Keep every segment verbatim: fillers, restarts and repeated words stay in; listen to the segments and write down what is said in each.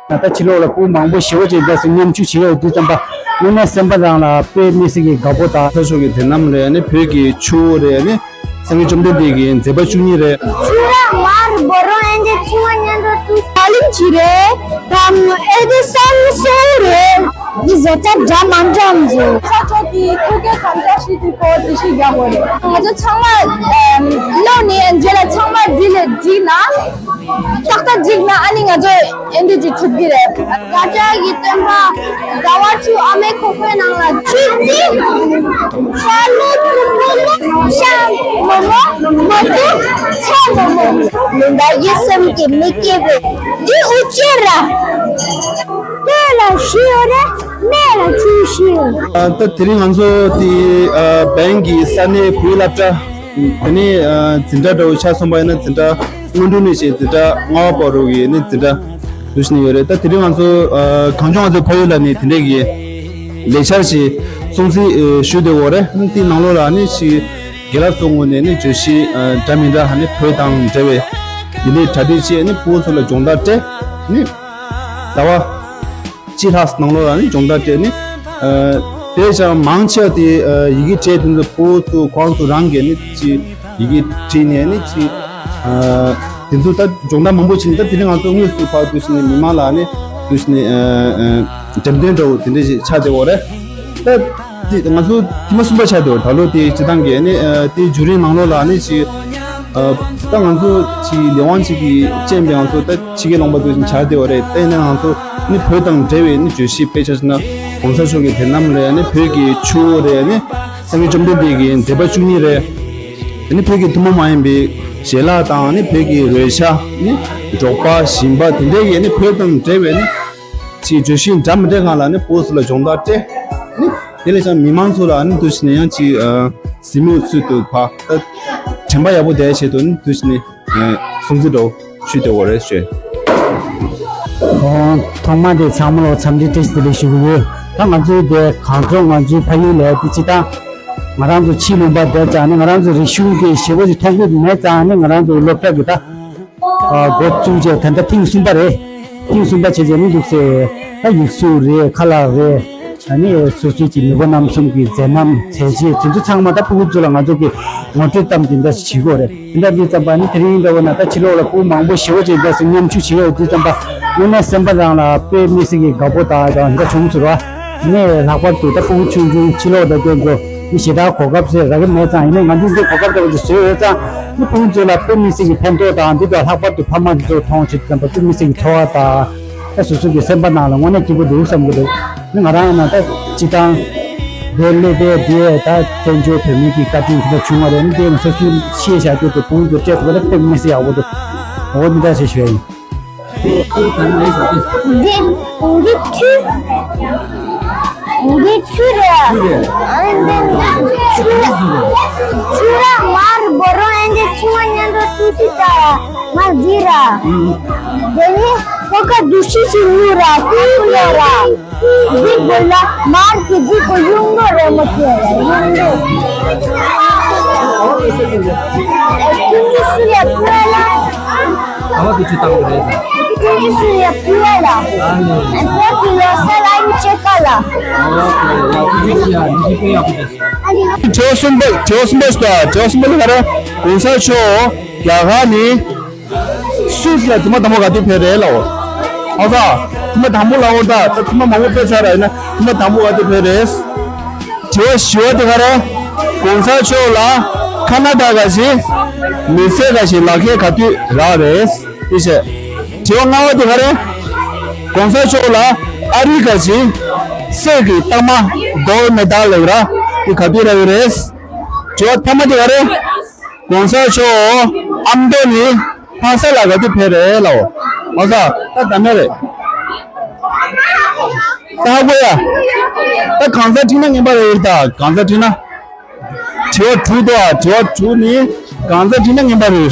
ད་ལྟ་ཕྱི་ལོགས་ལ་སྤུ་མང་པོ་ཞེ་པོ་ཅིག་འདུག་སེ་མཉམ་ཞུགས་བྱེད་ཡོད་དུས་ཙམ་པ། དངོས་གནས་སེམས་པ་རང་ལ་དཔེ་མི་སྲིད་ཀྱི་དགའ་པོ་དང་། ས་ཕྱོགས་ཀྱི་མཛད་རྣམ་རེད། ཨ་ནི་བོད་ཀྱི་ཆུ་བོ་རེད། ཨ་ནི་སངས་རྒྱས་བཅོམ་ལྡན་འདས་ཀྱི་མཛད་པ་བཅུ་གཉིས་རེད། ཆུ་ར་མར་འབོ་རོ་ཨེ་འདྲ་ཆུ་བ་ཉན་རོ་ཏུ་ས་ལིང་ཅི་རེད། དམ་ཨེ་དེ་སམ་སོ་རེད། འདི་ཟེ་ཏ་འདྲ་མ་འདྲ་འཛུ། ས་ཕྱོགས་ཀྱི་ཁུག་ཀྱི་གང་ཅག་ཤི་དུས་ཁོ་དེ་ཤི་རྒྱག་གོ་རེད། ང་ཚོ་ཚང་མ་ལོ་ནི་ཨེན་ཇེ་ལ་ཚང་མ་འདི་ལས་འགྲིག་ན། ཏག་ཏག་འགྲིག་ན་ཨ་ནི་ང་ཚོ་ཨེ་འདི་འགྲིག་ཐུབ་ཀྱི་རེད། ང་ཅག་གི་སྟོན་པ་ཟླ་བ་བཅུ་ཨ་མའི་ཁོག་པའི་ནང་ལ་ཆུ་ཙི། ཤ་ལུ་ཙི་པུ་ལུ་ཤ་མོ་མོ་མོ་ཏུ་ཚ་མོ་མོ། མི་འདའ་ཡི་སེམས་ཀྱི་མི་སྐྱེ་བའི་འདི་འུ་ཅེ་ར། གཏེར་ལ་ཤི་ཡོད་རེད། གནས་ལ་ཆུ་ཤི་ཡོད། ད་དེ་རིང་ང་ཚོ་དེ་བན་གྱི་ས་གནས་བོད་སློབ་གྲྭ། དེ་ནས་འཛིན་གྲྭ་འདྲ་བོ་ཆ་མཚོན་པ་ཡིན་ན་འཛིན་གྲྭ་སྔོན་འགྲོ་ནས་བྱས་འཛིན་གྲྭ་ལྔ་པ་བར་དུ་གི་ནི་འཛིན་གྲྭ་འདུག་ནས་ཡོད་རེད། ད་དེ་རིང་ང་ཚོ་གངས་ལྗོངས་ང་ཚོའི་ཕ་ཡུལ་ལ་ནི་དེ་འདྲས་ཀྱི་ལས་འཆར་ཞིག་སྲུང་བརྩི་ཞུས་བསྡད་ཡོད་རེད། དེའི་ནང་ལོགས་ལ་ནི་ཞིག་རྒན་ལགས་ཚོའི་ངོས་ནས་ནི་བརྗོད་གཞི་འདྲ་མི་འདྲ་ནི་བོད་དང་འབྲེལ་བའི་འདི་འདྲའི་གྲ་སྒྲིག་བྱས་ནི་ཕྲུ་གུ་ཚོ་ལ་སྦྱོང་བརྡར་སྤྲད་ནི་ཟླ་བ་གཅིག་ལྷག་ནང་ལོགས་ལ་ནི་སྦྱོང་བརྡར་སྤྲད་ནི། དེ་ཙང་མང་ཆེ་བ་དེ་ཡི་གེ་བྲིས་དེ་ཚོ་ཕྲུ་གུ་ཚོ་ཁོང་ཚོ་རང་གིས་ནི་ཅི་ཡི་གེ་བྲིས་ནས་ནི་ཅི་དེ་ཚོ་ད་སྦྱོང་བརྡར་མང་པོ་བྱས་ནས། ད་དེ་རིང་ང་ཚོ་དངོས་སུ་ཕར་འདུག་སེ་ནི་མི་མང་ལ་ནི་འདུག་སེ་ནི་འགྲེམས་སྟོན་འདྲ་བོ་དེ་འདྲ་ཞིག་ཆགས་བསྡད་ཡོད་རེད། ད་དེ་ང་ཚོ་ཐེངས་མ་གསུམ་པ་ཆགས་བསྡད་ཡོད་རེད། ད་ལོ་དེ་སྤྱིར་བཏང་གི་ནི་དེའི་བརྒྱུད་རིམ་ནང་ལོགས་ལ་ནི་ཅི། ཨ། ད་ང་ཚོ་ཅིག་ལས་དབང་ཅིག་གིས་རྐྱེན་པས་ང་ཚོ་ད་ཕྱི་རྒྱལ་ལུང་པ་དུ་ཕྱིན་ཆགས་བསྡད་ཡོད་རེད། དེ་ནས་ང་ཚོ་ནི་བོད་དང་འབྲེལ་བའི་ནི་བརྗོད་གཞི་དཔེ་ཆ་ཞིག་ན་གོང་ས་མཆོག་གི་མཛད་རྣམ་རེད། ནི་བོད་ཀྱི་ཆུ་བོ་རེད། ནི་སངས་རྒྱས་བཅོམ་ལྡན་འདས་ཀྱི་མཛད་པ་བཅུ་གཉིས་རེད། དེ་ནི་བོད་ཀྱི་ཐུན་མོང་མ་ཡིན་པའི་ཞལ་ལག་དང་། ནི་བོད་ཀྱི་རོལ་ཆ། ནི་འབྲོག་པ་ཞིང་པ་དེ་འདྲའི་གི་ནི་བོད་དང་འབྲེལ་བའི་ནི། ཅིག་བརྗོད་གཞི་འདྲ་མི་འདྲ་སྒང་ལ་ནི་ཕྲུ་གུ་ཚོ་ལ་སྦྱོང་བརྡར་སྤྲད། ནི་དེ་ལས་ཀྱང་མི་མང་ཚོ་ལ་ནི་འདུག་སེ་ནས་ཡང་ཅིག་ཨ། གཟིགས་མོ་ཚུལ་དུ་ཕར་ད་དྲན་པ་ཡག་པོ་བསྡད་ཆེད་དུ་ནི་འདུག་སེ་ནས་ཨ། སྲུང་བརྩི་འདྲ་བོ་ཞུས་བསྡད་ཡོད་རེད་ཞུ། ཨོ། ཐོག་མ་དེ་ཚང་མ་ལ་འཚམས་འདྲི་བཀྲ་ཤིས་བདེ་ལེགས་ཞུ་གི་ཡོད། ད་ང་ཚོའི་དེ་གངས་ལྗོངས་ང་ཚོའི་ཕ་ཡུལ་ལ་དེ་ཅི་ད་ང་རང་ཚོ་ཕྱི་ལུང་པ་བསྡད་ཙང་ནི་ང་རང་ཚོ་རིག་གཞུང་དེ་ཞེ་པོ་ཅིག་མཐོང་གི་མེད་ཙང་ནི་ང་རང་ཚོ་སློབ་གྲྭ་གི་ད། ཨ། འགོ་བཙུགས་བྱས་ད་ལྟ་ཐེངས་གསུམ་པ་རེད། ཐེངས་གསུམ་པ་བྱས་བྱས་ནི་འདུག་སེ། ད་ཡིག་གཟུགས་རེད། ཁ་ལག་རེད། ཨ་ནི་སོ་སོའི་ཀྱི་མི་ཕོ་རྣམ་གསུམ་གྱི་མཛད་རྣམ་མཛད་རྗེས་དེ་ཚོ་ཚང་མ་ད་ཕྲུ་གུ་ཚོ་ལ་ང་ཚོ་གི་ངོ་སྤྲོད་གཏམ་དེ་འདྲ་ཞིག་བྱེད་དགོས་རེད། དེ་འདྲ་དུས་ཙམ་པ་ནི་དེ་རིང་འདྲ་བོ་ན་ད་ཕྱི་ལོགས་ལ་ཕྲུ་གུ་མང་པོ་ཞེ་པོ་ཅིག་འདུག་སེ་མཉམ་ཞུགས་བྱེད་ཡོད་དུས་ཙམ་པ། དངོས་གནས་སེམས་པ་རང་ལ་དཔེ་མི་སྲིད་ཀྱི་དགའ་པོ་དང་ཡང་འདྲ་བྱུང་ཟེར་བ། ནས་ལྷག་པར་དུ་ད་ཕྲུ་གུ་ཆུང་ཆུང་ཕྱི་ལོགས་ལ་སྐྱེས་ཚོ་ནི་ཞེ་དྲག་གོ་སྐབས་ཟེར་རག་གི་མེད་ཙང་། ཡིན་ནའི་ང་ཚོས་འདི་གོ་སྐབས་འདྲ་བོ་ཅིག་བཟོས་ཡོད་ཙང་། ནི་ཕྲུ་གུ་ཚོ་ལ་དཔེ་མི་སྲིད་ཀྱི་ཕན་ཐོགས་དང་། འདི་དང་ལྷག་པར་དུ་ཕ་མ་འདི་ཚོ་མཐོང་བྱེད་དུས་ཙམ་པ་དཔེ་མི་སྲིད་ཀྱི་ཚོར་བ་དང་། ད་སོ་སོ་གི་སེམས་པ་ནང་ལ་དངོས་གནས་སྐྱིད་པོ་འདུག་བསམ་གྱི་འདུག་ནི་ང་རང་ཡིན་ན་ད་སྤྱིར་བཏང་འདིར་སླེབས་པའི་འདི་ད་བཙན་བྱོལ་བོད་མི་གི་བཀའ་དྲིན་དེ་འདྲ་བྱུང་བ་རེད། ནི་དེ་ང་སོ་སོའི་ཤེས་བྱ་རྒྱུ་དེ་ཕྲུ་གུ་ཚོ་སྤྲད་ཐུབ་པ་ལ་དཔེ་མི་སྲིད་ཡག་པོ་འདུག་འོ་འདི་འདྲ་ཞིག་ཞུ་ཡ་ཡིན། འདི་འདི་ཆུ། འདི་ཆུ་རེད། ཆུ་རེད། ཨ་འདི་ཆུ། ཆུ་ར་མར་འབོ་རོ་ཨེ་འདི་ཆུ་བ་ཉན་རོ་ཏུ་སི་ཏ་མར་འདི་ར། ཨུམ། འདི་ནི་ཁོ་ཀ་འདུ་ཤི་ཤི་ལུ་ར་ཏུ་ལོ་ར། འདི་གོ་ལ་མར་གི་འདི་གོ་ཡུང་ནོ་རེ་མོ་ཏེ་ར་ཡུང་ནོ། ཀུན་གྱི་སུ་ཡ་ཀུ་ལ། ག་བ་དུ་ཆུ་བཏང་གི་རེད་ཟེར། ཀུན་གྱི་སུ་ཡ་ཀུ་ལ། ཨ་ནི། བོད་ཀྱི་ཡོ་སལ་ཨན་ཆེ་ཀ་ལ། ཨོ་ཀེ། ཡ་ཀུན་གྱི་སུ་ཡ་འདི་ཤི་ཀུན་ཡ་ཀུ་རེད། དྲི་བ་གསུམ་པ། དྲི་བ་གསུམ་པ་ཞིག་འདུག་དྲི་བ་གསུམ་པ་ལ་ག་རེ། གོང་ས་མཆོག་རྒྱ་གར་ནས་སུད་སི་ལ་དུས་མ་དང་པོ་ག་དུས་ཕེབས་རེད་ལབ། ཨ་ཙ། དུས་མ་དང་པོ་ལབ་འོ་ད། ད་དུས་མ་མང་པོ་ཕེབས་ཚར་ར། ཡིན་ན་དུས་མ་དང་པོ་ག་དུས་ཕེབས་རེད། དྲི་བ་བཞི་པ་དེ་ག་རེ། གོང་ས་མཆོག་ལ་ཁ་ན་ཌ་ག་ཞིག་མི་ཚེ་ག་ཞིག་ལག་ཁྱེར་ག་དུས་རག་རེད། དེ་བྱས། དྲི་བ་ལྔ་པ་དེ་ག་རེ། གོང་ས་མཆོག་ལ་ཨ་རི་ག་ཞིག་གསེར་གྱི་རྟགས་མ་གོལ་མེ་ཌལ་ལབ་ར་དེ་ག་དུས་རག་གི་རེད། དྲི་བ་ཐ་མ་དེ་ག་རེ། གོང་ས་མཆོག་ཨ་མདོ་ནས་ལྷ་ས་ལ་ག་དུས་ཕེབས་རེད་ལབ། ཨ་ཙ། ད་ད་མེད་རེད། ད་ཧ་གོ་ཡ། ད་གང་ཟག་ཁྲིད་ན་ངན་པ་རེད་ད། གང་ཟག་ཁྲིད་ན། དྲི་བ་དྲུག་འདུག་ཨ། དྲི་བ་དྲུག་ནི་གང་ཟག་ཁྲིད་ན་ངན་པ་རེད།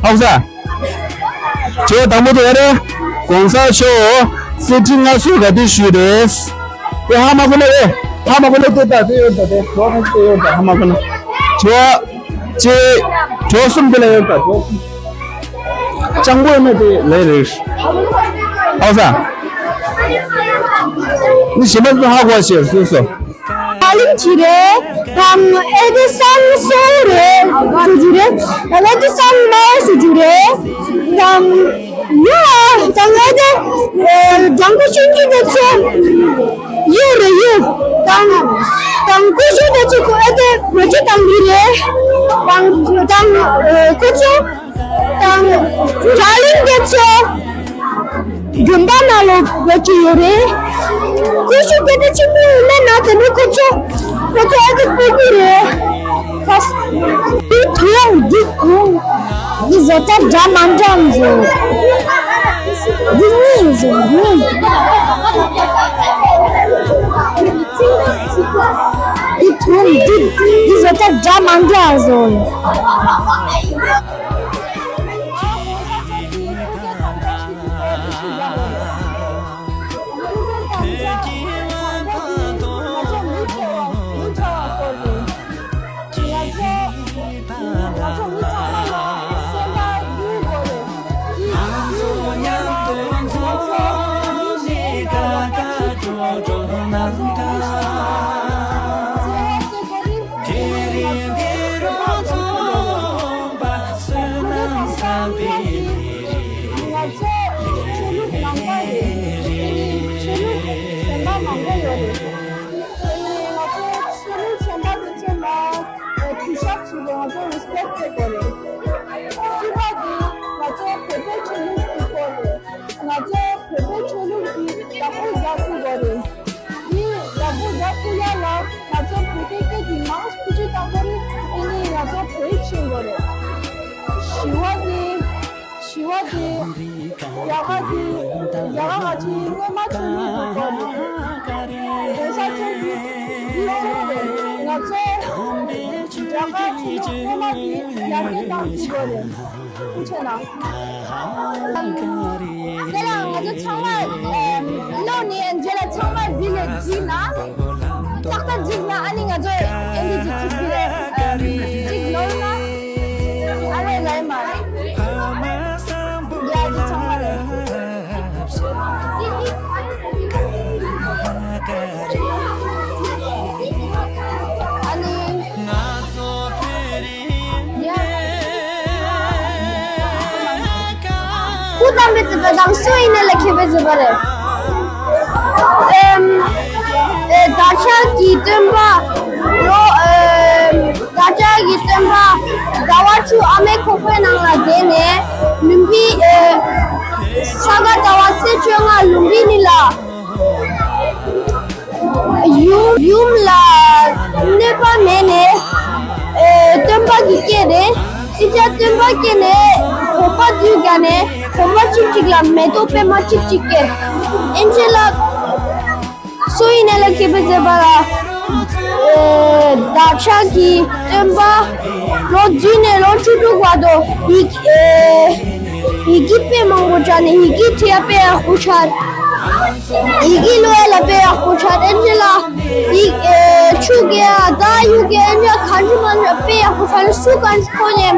ཧ་གོ་ས། དྲི་བ་དང་པོ་དེ་ག་རེ། གོང་ས་མཆོག་གསེར་ཁྲི་མངའ་གསོལ་ག་དུས་ཞུས་རེད། དེ་ཧ་མ་གོ་ན་རེད། ཧ་མ་གོ་ན་དེ་ད་དེ་ཡོད་ད། དེ་གོ་ན་དེ་ཡོད་ད། ཧ་མ་གོ་ན། དྲི་བ་གཅིག་དྲི་བ་གསུམ་དེ་ལ་ཡོད་ད། དྲི་བ་གསུམ། སྤྱང་པོ་ཡོད་ན་དེ་ལས་རེད། ཨོ་ས། ནི་ཞི་མ་ཧ་གོ་ཤེས་སུ་སོ། ཨ་ལིམ་ཅི་རེད། དང་ཨེ་དེ་སང་སོ་རེད། སུ་ཅི་རེད། དང་ཨེ་དེ་སང་མ་སུ་ཅི་རེད། དང་ཡ་དང་ཨེ་དེ་ཨེ་དང་གོ་ཤིན་ཅི་དེ་ཚོ་ཡོད་རེད་ཡོད། དང་དང་གོ་ཤིན་དེ་ཚོ་ཁོ་ཨེ་དེ་མ་ཅི་དང་གི་རེད། དང་དང་ཨེ་ཁོ་ཚོ། དང་། ར་ལིང་གེ་ཚོ། དགོན་པ་ནང་ལ་བོད་ཀྱི་ཡོད་རེད། ཁོ་ཚོ་སྐད་ཆ་ཆེན་པོ་ཡིན་ན་ན་དེ་ནི་ཁོ་ཚོ། ཁོ་ཚོ་ཨ་ཁུ་སྤོ་གི་རེད། ཁ། འདི་དོན་འདི་དོན། འདི་བཟོ་ལྟ་འདྲ་མ་འདྲ་བཟོ། འདི་གཉིས་བཟོ་གཉིས། འདི་དོན་འདི་འདི་བཟོ་ལྟ་འདྲ་མ་འདྲ་བཟོ། ང་ཚོ་ཆོས་ལུགས་ནང་པ་རེད། ཆོས་ལུགས་གཞན་པ་མང་པོ་ཡོད་རེད། ང་ཚོ་ཆོས་ལུགས་གཞན་པ་དེ་ཚོ་ལ་གུས་ཞབས་བྱེད་དགོས། ང་ཚོ་རེ་སི་པེག་བྱེད་དགོས་རེད། གཅིག་པ་དེ་ང་ཚོ་བོད་པའི་ཆོས་ལུགས་ཀྱི་སྐོར་རེད། ང་ཚོ་བོད་པའི་ཆོས་ལུགས་ཀྱི་བདག་པོ་རྒྱག་ཐུབ་དགོས་རེད། འདི་བདག་པོ་རྒྱག་ཐུབ་ཡ་ལ་ང་ཚོ་བོད་པའི་སྐད་ཀྱི་མང་སྤུ་གྲི་བཏང་དགོས་རེད། དེ་ནས་ང་ཚོ་བོད་ཡིག་ཤེས་དགོས་རེད། བཞི་པ་དེ། བཞི་པ་དེ། རྒྱ་གར་གྱི་རྒྱ་གར་ང་ཚོའི་སྔོན་མ་ཆོས་ལུགས་དེ་དགོས་རེད། དེང་སང་ཆོས་ལུགས་འདི་ཚོ་རེད། ང་ཚོ་རྒྱ་གར་ཆོས་ལུགས་སྔོན་མ་དེ་ཡར་རྒྱས་བཏང་ཐུབ་དགོས་རེད། ཐུགས་རྗེ་གནང་། དེ་ལ་ང་ཚོ་ཚང་མ་ཨེམ་ལོ་ནས་རྗེས་ལ་ཚང་མ་འདི་ལས་བརྩིས་ན། ཏག་ཏག་བརྩིས་ན་ཨ་ནི་ང་ཚོ་ཨེམ་ཌི་ཅི་ཅིག་འདི་ལས་ཨེམ་ཅིག་ནོར་ན་ཨ་རེ་ལས་མ་རེད། ཡ་ཅི་ཚང་མ་རེད། ཨ་ནི། སྐུ་བལྟམས་པའི་བརྩེ་བ་དང་སུ་ཡིན་ནའི་ལ་མཁས་པའི་བརྩེ་བ་རེད། ཨེམ། ཨེ་བདག་ཅག་གི་སྟོན་པ། ལོ་ཨེམ། བདག་ཅག་གི་སྟོན་པ། ཟླ་བ་བཅུ་ཨ་མའི་ཁོག་པའི་ནང་ལ་བསྡད་ནས་ལུམ་བི་ཨེ། ས་ག་ཟླ་བ་ཚེས་བཅོ་ལྔ་ལུམ་བི་ནི་ལ། ཡུམ་ཡུམ་ལ་གནོད་པ་མེད་ནས་ཨེ་སྟོན་པ་གི་སྐད་རེད། ཅི་བྱ་སྟོན་པ་སྐད་ནས་གོམ་པ་བསྡུས་བརྒྱབ་ནས་གོམ་པ་གཅིག་གཅིག་ལ་མེ་ཏོག་པད་མ་གཅིག་གཅིག་སྐྱེས། ཨེན་ཅེ་ལ་སུ་ཡིན་ནའི་ལ་མཁས་པའི་མཛད་པ་ལ་ཨེ་བདག་ཅག་གི་སྟོན་པ་ལོ་བདུན་ནས་ལོ་བཅུ་དྲུག་བར་དུ་ཡི་གེ་ཨེ་ཡི་གེ་དཔེ་མང་པོ་བྲིས་ནས་ཡི་གེ་བྲིས་ཡ་དཔེ་ཡག་པོ་ཆགས། ཡི་གེ་ཀློག་ཡ་ལ་དཔེ་ཡག་པོ་ཆགས། ཨེན་ཅེ་ལ་ཡི་གེ་ཨེ་ཆུ་གེ་ཡ་ད་ཡུ་གེ་ཨེན་ཅེ་ལ་གང་ཅི་མང་ཅི་དཔེ་ཡག་པོ་ཆགས་ནས་སུ་གང་ཅི་ཁོ་ཉེམ་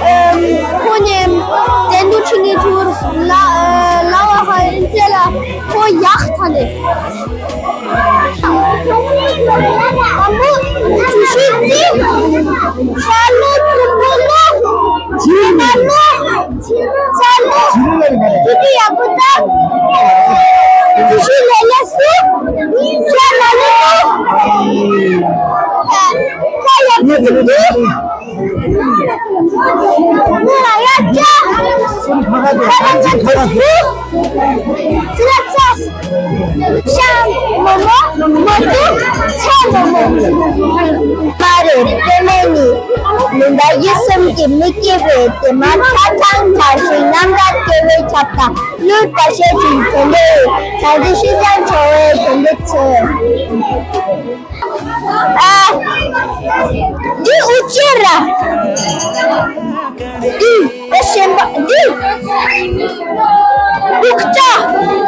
ཨེམ་ཁོ་ཉེམ་དེ་འདུ་ཆི་ངི་ཐུར་ལ་ཨེ་ལ་བ་ཧ་ཨེན་ཅེ་ལ་ཁོ་ཡག་ཐ་ནས། དང་པོ་བཅུ་བཞི་རྩིས། ཤར་ལྷོ་ཚུར་པོ་ལོ། ཇི་ལྟར་ལོ། ཚ་ལོ། ཀི་ཀི་ཡག་པོ་ད། བཅུ་བཞི་ལས་ལས་སུ། ཤར་ལ་ལོ། ཁ་ཡག་པོ་ཐུག་དུས། ཁ་ལ་ཡ་ཅ། ཁ་ལ་ཅ་ཐུག་དུས། ཚ་ལ་ཚ། ཤ་མོ་མོ་མོ་ཏུ་ཚ་མོ་མོ། མ་རེད་པད་མའི་ནི། མི་འདའ་ཡིད་གསུམ་གྱི་མི་སྐྱེ་བའི་དེ་མ་ཐ་ཐང་ཐ་ཞིང་རྣམ་དག་སྐྱེ་བའི་ཁྱབ་དང་ལུས་པ་ཤེས་ཀྱི་དོན་དུ་བྱ་རྒོད་ཤིན་ཅང་འཚོ་བའི་དོན་དུ་ཚུལ། ཨ། འདི་ཨུ་ཅེ་ར། འདི་ཨ་ཤན་པ་འདི། ཨུག་ཅ།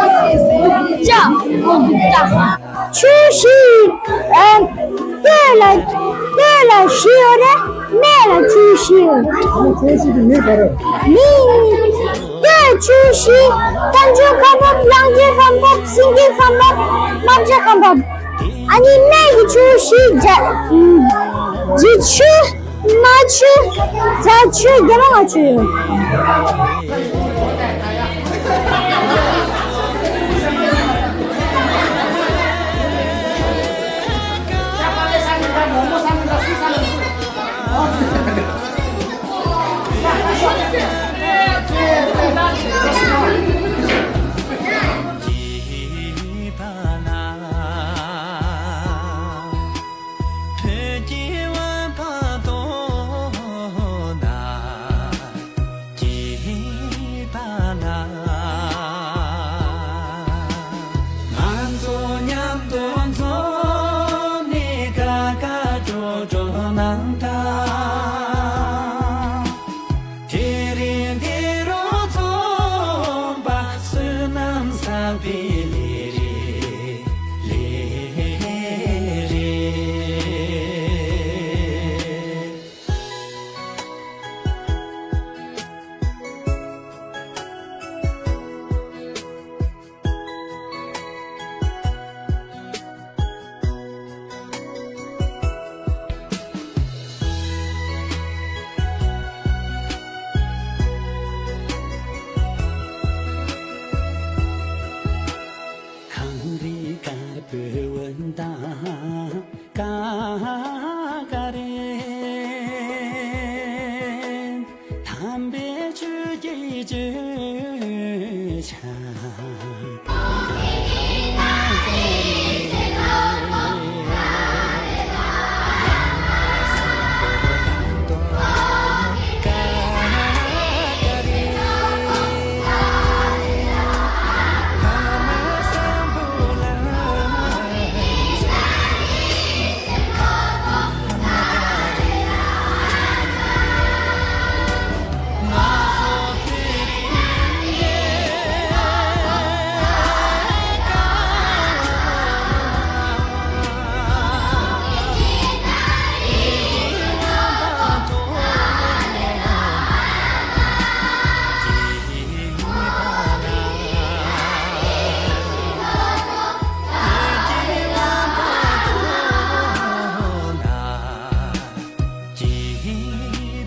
ཨུག་ཅ། ཨུག་ཅ། ཆུ་ཤིང་། ཨ། སྟོད་ལ་སྟོད་ལ་ཤིང་ཡོད་རེད། སྨད་ལ་ཆུ་ཤིང་། མི། སྟོད་ ཆུ་བཞི། བསྟན་བཅོས་ཁ་འབབ། གླང་ཆེན་ཁ་འབབ། སེང་གེ་ཁ་འབབ། རྨ་བྱ་ཁ་འབབ། ཨ་ནི་སྨན་གྱི་ཆུ་བཞི། རྒྱ་རྒྱུ་ཆུ། རྨ་ཆུ། རྫ་ཆུ། རྒྱ་མ་ང་ཆུ་ཡོད། དེ་རིང་འདི་རུ་འཛོམས་པ་བསོད་ནམས་བསགས་པའི་ལས་རེད། ལས་རེད། གངས་རི་དཀར་པོའི་འོད་མདངས་དཀར་དཀར་རེད། དམ་པའི་ཆོས་ཀྱི་བརྗོད་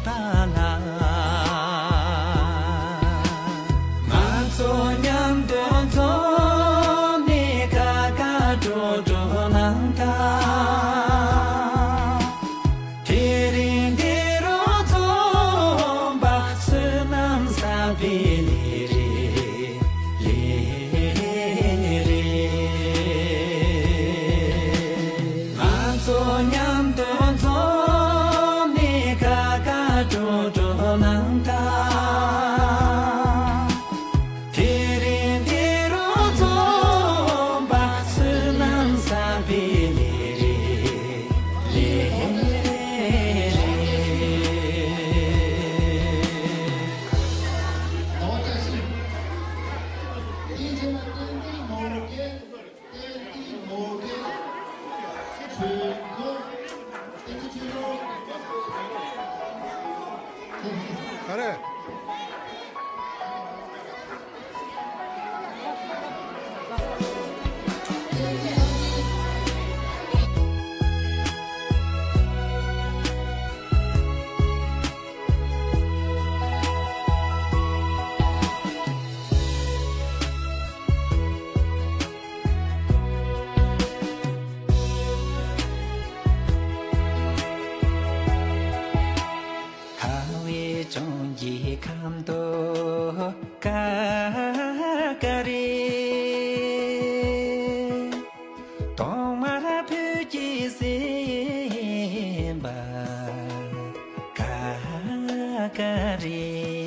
བྱ། ང་ཚོ་མཉམ་དུ་འཛོམས་ནས་ཁ་ཁ་གྲོག་གྲོག་གནང་དང་། དེ་རིང་འདི་རུ་འཛོམས་པ་བསོད་ནམས་བསགས་པའི་ལས་རེད། ལས་རེད། ང་ཚོ་མཉམ་དུ་འཛོམས་ནས་ཁ་ཁ་གྲོག་གྲོག་གནང་དང་། དེ་རིང་འདི་རུ་འཛོམས་པ་བསོད་ནམས་བསགས་པའི་ལས་རེད། ལས་རེད། ག་རེ། ཁ་བའི་ལྗོངས་ཀྱི་ཁམས་དུ་ཀ་ཀ་རེད། ཐོག་མར་བོད་ཀྱི་སེམས་པ་ཀ་ཀ་རེད།